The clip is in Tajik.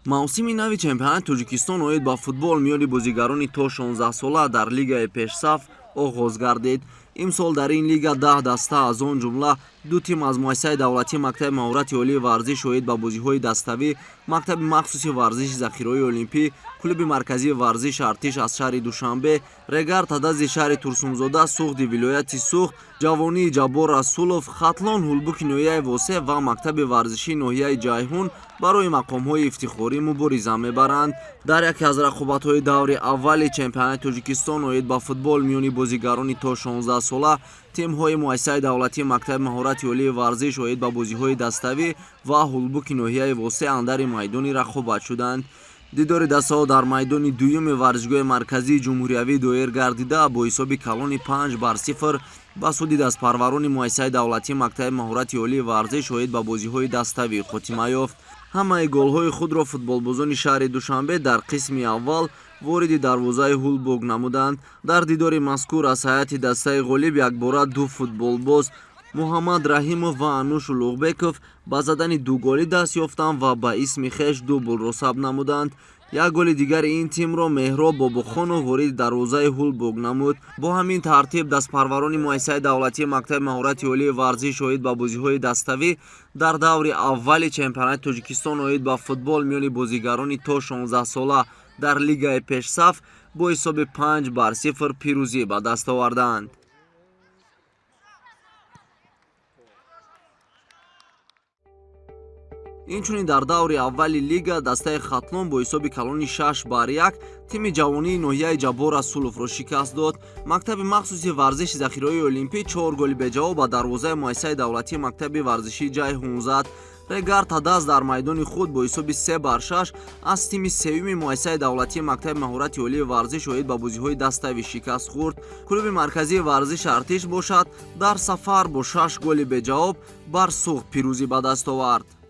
Мавсими нави чемпионати Тоҷикистон оид ба футбол миёни бозигарони то 16 сола дар лигаи пешсаф оғоз гардид. Имсол дар ин лига 10 даста, аз он ҷумла ду тим аз муассисаи давлатии мактаби маҳорати олии варзиш оид ба бозиҳои даставӣ, мактаби махсуси варзиши захираҳои олимпӣ, клуби марказии варзиш Артиш аз шаҳри Душанбе, Регар Тадази шаҳри Турсунзода, Суғди вилояти Суғд, Ҷавонии Ҷаббор Расулов, Хатлон Ҳулбуки ноҳияи Восеъ ва мактаби варзишии ноҳияи Ҷайҳун барои мақомҳои ифтихорӣ мубориза мебаранд. Дар яке аз рақобатҳои даври аввали чемпионати Тоҷикистон оид ба футбол миёни бозигарони то 16 сола тимҳои муассисаи давлатии мактаби маҳорати олии варзиш оид ба бозиҳои даставӣ ва Ҳулбуки ноҳияи Восеъ андари майдони рақобат шуданд. Дидори дастаҳо дар майдони дуюми варзишгоҳи марказии ҷумҳуриявӣ доир гардида, бо ҳисоби калони 5-0 ба суди дастпарварони муассисаи давлатии мактаби маҳорати олии варзиш оид ба бозиҳои даставӣ хотима ёфт. Ҳамаи голҳои худро футболбозони шаҳри Душанбе дар қисми аввал вориди дарвозаи Ҳулбук намуданд. Дар дидори мазкур аз ҳайати дастаи ғолиб якбора ду футболбоз Муҳаммад Раҳимов ва Ануш Улуғбеков ба задани ду голӣ даст ёфтанд ва ба исми хеш дублро сабт намуданд. Як голи дигари ин тимро Меҳроб Бобохонов вориди дарвозаи Ҳулбук намуд. Бо ҳамин тартиб дастпарварони муассисаи давлатии мактаби маҳорати олии варзиш оид ба бозиҳои даставӣ дар даври аввали чемпионати Тоҷикистон оид ба футбол миёни бозигарони то 16 сола дар лигаи пешсаф бо ҳисоби 5-0 пирӯзӣ ба даст оварданд. Инчунин дар даври аввали лига дастаи Хатлон бо ҳисоби калони 6-1 тими ҷавонии ноҳияи Ҷаббор Расуловро шикаст дод. Мактаби махсуси варзиши захираҳои олимпӣ 4 голи беҷавоб ба дарвозаи муассисаи давлатии мактаби варзишии Ҷайҳун зад. Регар Тадаз дар майдони худ бо ҳисоби 3-6 аз тими сеюми муассисаи давлатии мактаби маҳорати олии варзиш оид ба бозиҳои даставӣ шикаст хӯрд. Клуби марказии варзиши Артиш бошад, дар сафар бо 6 голи беҷавоб бар Суғд пирӯзӣ ба даст овард.